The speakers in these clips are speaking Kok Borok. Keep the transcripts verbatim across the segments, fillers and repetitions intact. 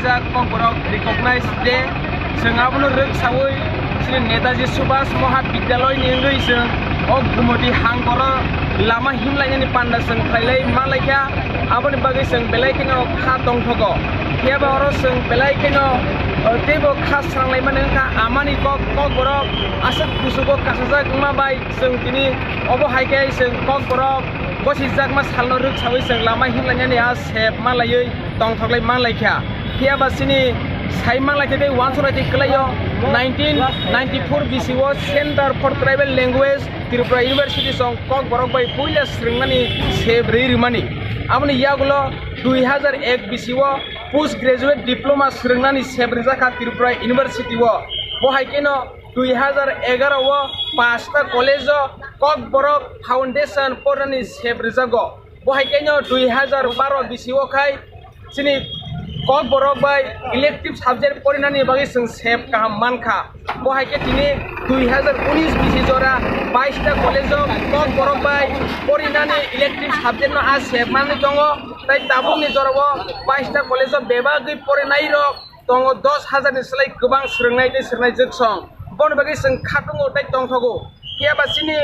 Kokborok Recognize Day, chwng abono rwksawi chini Netaji Subhash Mahabidyaloy ni wngwi chwng o Gumoti hangkoro lama himlainani panda chwng khlailai manlaikha, aboni bagwi chwng belai kheno kha tongthogo. Phiyaba oro chwng belai kheno, o, teibo kha sranglaimani wngkha, amani kok, Kokborok aswk kuchugo kasajak wngma bai chwng tini obo hai khe chwng Kokborok gosijakma salno rwksawi chwng lama himlainani a sep manlaiwi tongthoklai manlaikha. Phiyaba chini sai manlaikha tei uansuknai tei kwlaio nineteen ninety-four bisio Center for Tribal Language Tripura University song Kokborok bai puila swrwngnani sep rwi rwmani. Aboni yagulo dui hazar ek bisio Post Graduate Diploma swrwngnani sep rwjakha Tripura University o. Bo hai kheno dui hazar egaro o pasta college o Kokborok Foundation porinani sep rwjago. Bo hai kheno dui hazar baro bisio khai chini Kokborok bai elective subject porinani bagwi chwng sep kaham mankha. Bo hai khe tini dui hazar unis bisi jora baista college o Kokborok bai porinani elective subject no a sep manwi tongo. Tai tabukni jorao baista college o bebagwi porinai rok tongo dos hazar ni slai kwbang swrwngnai tei swrwngnai jwksong. Boni bagwi chwng khatungo tei tongthogo. Phiyaba chini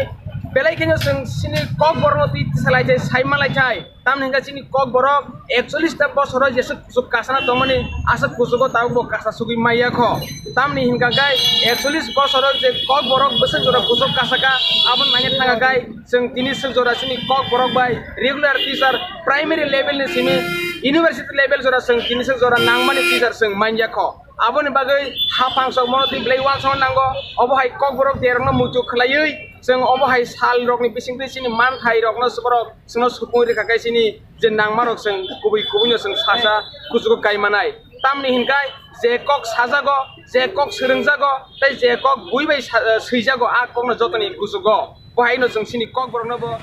belai kheno chwng chini Kokborokno twi tisalai thai, sai manlai thai. Tamni hwnkhe chini Kokborok ekchollish ta bosoro jeswk kuchuk kasana tongmani aswk kuchugo tabukbo kasa sugwi maya kho. Tamni hwnkha khe ekchollish bosoro je Kokborok bwswk jora kuchuk kasaka, abo naina thangkha khe chwng tini swk jora chini Kokborok bai regular teacher primary level ni simi university level jora chwng tini swk jora nangmani teacher chwng manya kho. Aboni bagwi haphang sok mono twi belai uansukna nango. Obo hai Kokborok derokno muitu khlaiwi chwng obo hai sal rokni bisingtwi chini manthai rokno borok chwngno supung rwkha khe chini je nangma rok chwng kubui kubui no chwng sasa kuchugo kai manai. Tamni hinkai je kok sajago, je kok swrwngjago, tei je kok bui bai sa-, swijago, a kokno jotoni kuchugo. Bo haino chwng chini Kokborokno bo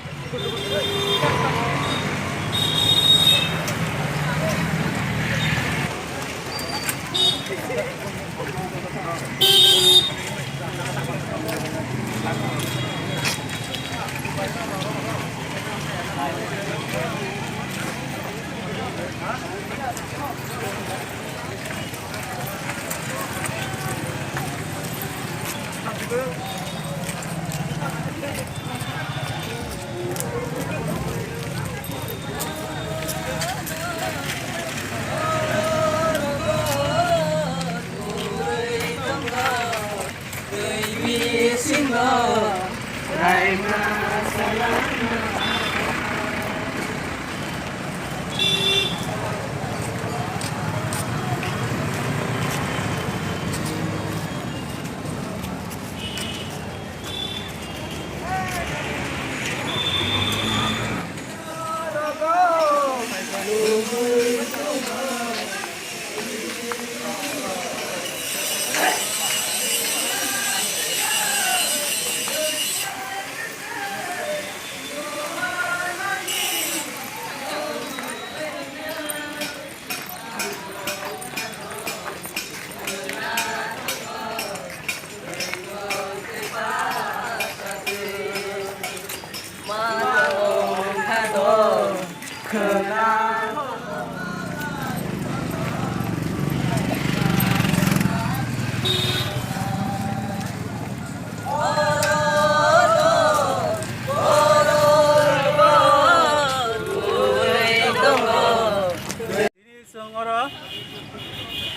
Chwng oro,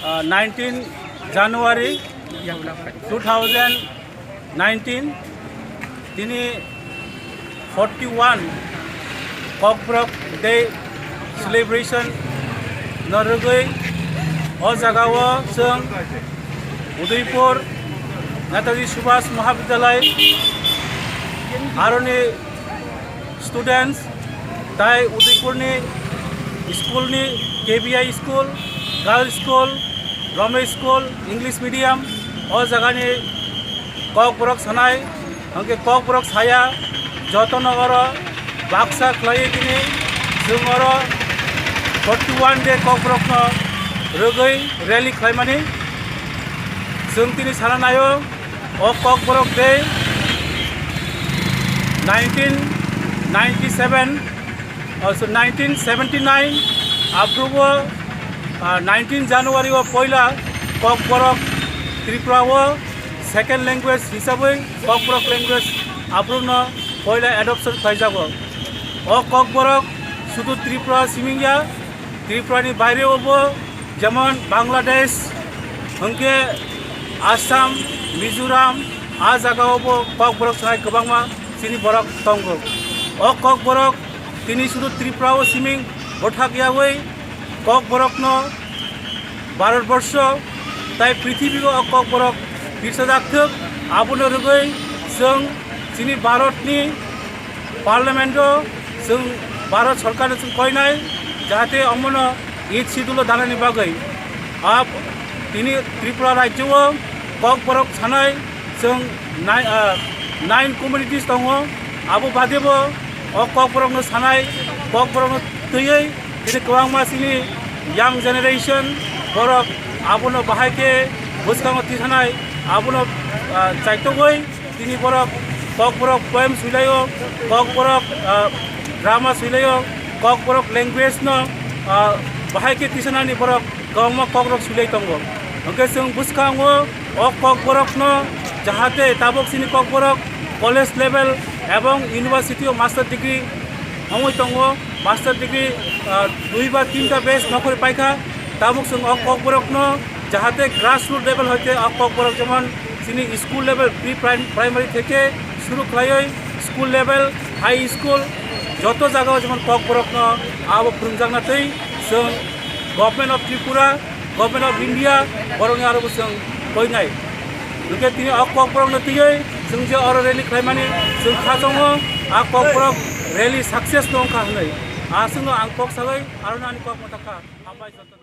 ah, nineteen January two thousand nineteen, tini forty one Kokborok Day celebration no rwgwi o jaga o chwng Udaipur Netaji Subhash Mahavidyalaya aroni students tai Udaipurni school ni K B I school, girls school, Romesh school, English medium, o jagani Kokborok sanai, hwnkhe Kokborok saya, jotono oro baksa khlaiwi tini chwng oro forty one day Kokborokno rwgwi rally khlaimani chwng tini sana naio. O Kokborok Day nineteen ninety seven, oh, so nineteen seventy nine October Ah, nineteen January o poila Kokborok Tripura o second language hisabwi Kokborok language aphuru no poila adoption khlaijago. O Kokborok sudu Tripura simingya, Tripura ni baire o bo, jemon Bangladesh, hwnkhe Assam, Mizoram, a jaga o bo Kokborok sanai kwbangma chini borok tongo. O Kokborok tini sudu Tripura o siming bothak yawi Kokborokno Bharatborsho tai prithibi o Kokborok tirsajak thwk, abono rwgwi chwng chini Bharatni Parliament o chwng Bharat Sorkarno chwng koinai, jahate omono Eighth Schedule o danani bagwi. A tini Tripura rajyo o Kokborok sanai chwng nai-, ah, nine communities tongo. Abo bade bo o Kokborokno sanai, Kokborokno twiwi tini kwbangma chini young generation borok abono bahai khe bwskango tisanai, abono, ah, chaitogwi tini borok Kokborok poem swilaio, Kokborok, ah, drama swilaio, Kokborok language no, ah, bahai khe tisanani borok kwbangma Kokrok swilai tongo. Hwnkhe chwng bwskango o Kokborokno jahate tabuk chini Kokborok college level ebong university o master degree wngwi tongo, master degree, ah, dui ba tinta batch nokhorwi paikha. Tabuk chwng o Kokborokno jahate grassroot level hoite o Kokborok jemon chini school level pre prim-, primary theke suru khlaiwi school level, high school joto jagao jemon Kokborokno abo phwrwngjakna twi chwng Government of Tripura, Government of India borokni aro bo chwng koinai. Hwnkhe tini o Kokborokno twiwi chwng je oro rally khlaimani chwng kha tongo, a Kokborok rally success no wngkha hwnwi. A chwngno ang kok sawi aroni ani kok mwthakha. Hambai joto.